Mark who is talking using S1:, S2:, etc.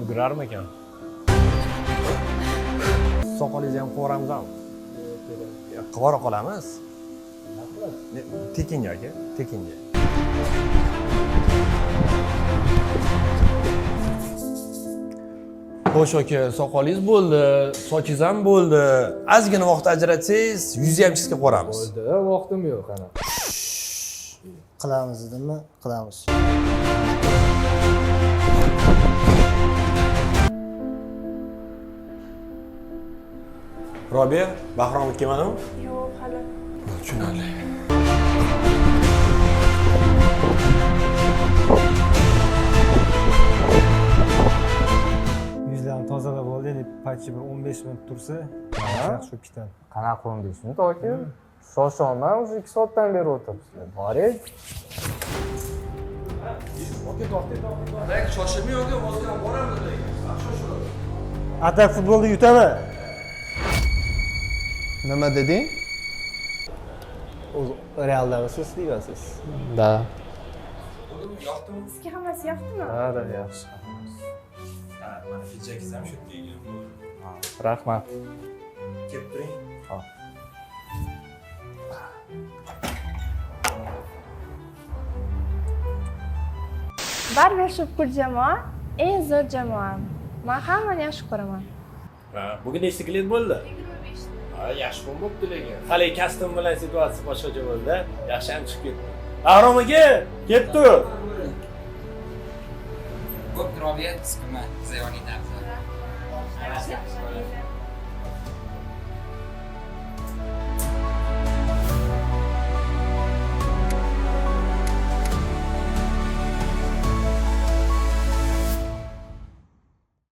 S1: Ulgurarmikan? Soqolingizni ham qilib. Qilib qolamiz. Tekinga aka, tekinga. Xo'sh aka, soqolingiz bo'ldi, sochingiz ham bo'ldi. Ozgina vaqt ajratsangiz, yuzni ham chizib qo'yamiz.
S2: Bo'ldi, vaqtim yo'q ana.
S3: Qilamiz dedimmi? Qilamiz.
S1: Robiya, Bahromov kelmadimi?
S4: Yo'q, hali.
S1: Tushunarli.
S5: Yuzlarni tozalab oldi, endi почти bir 15 minut tursa, yaxshi bo'lib ketadi.
S2: Qanaqa 15 minut aka? Shoshaman, уже 2 soatdan beri o'tiribsizlar. Boring.
S1: Shoshilmay aka, ozgina boramiz lekin.
S5: Atak futbolda yutadi.
S6: Nima deding?
S7: O'zi Realdamisiz, Livasiz?
S2: Da.
S4: Sizga hammasi yoqdimi?
S2: Da, da, yaxshi.
S1: Mana pidjakingiz ham shu yerga ekan.
S2: Rahmat.
S1: Kelib turing.
S2: Hop.
S4: Barbershop Kul jamoa eng zo'r jamoa. Men hammani yaxshi ko'raman.
S1: Ha, bugun nechta klient bo'ldi? 25. Ha, yaxshi kun bo'libdi lekin. Hali kostyum bilan situatsiya boshqacha bo'ldi. Yaxshi ham chiqib ketdi. Bahrom aka, kelib tur.
S8: Bo'pti, Robiya, siz nima? Biz yoningdamiz.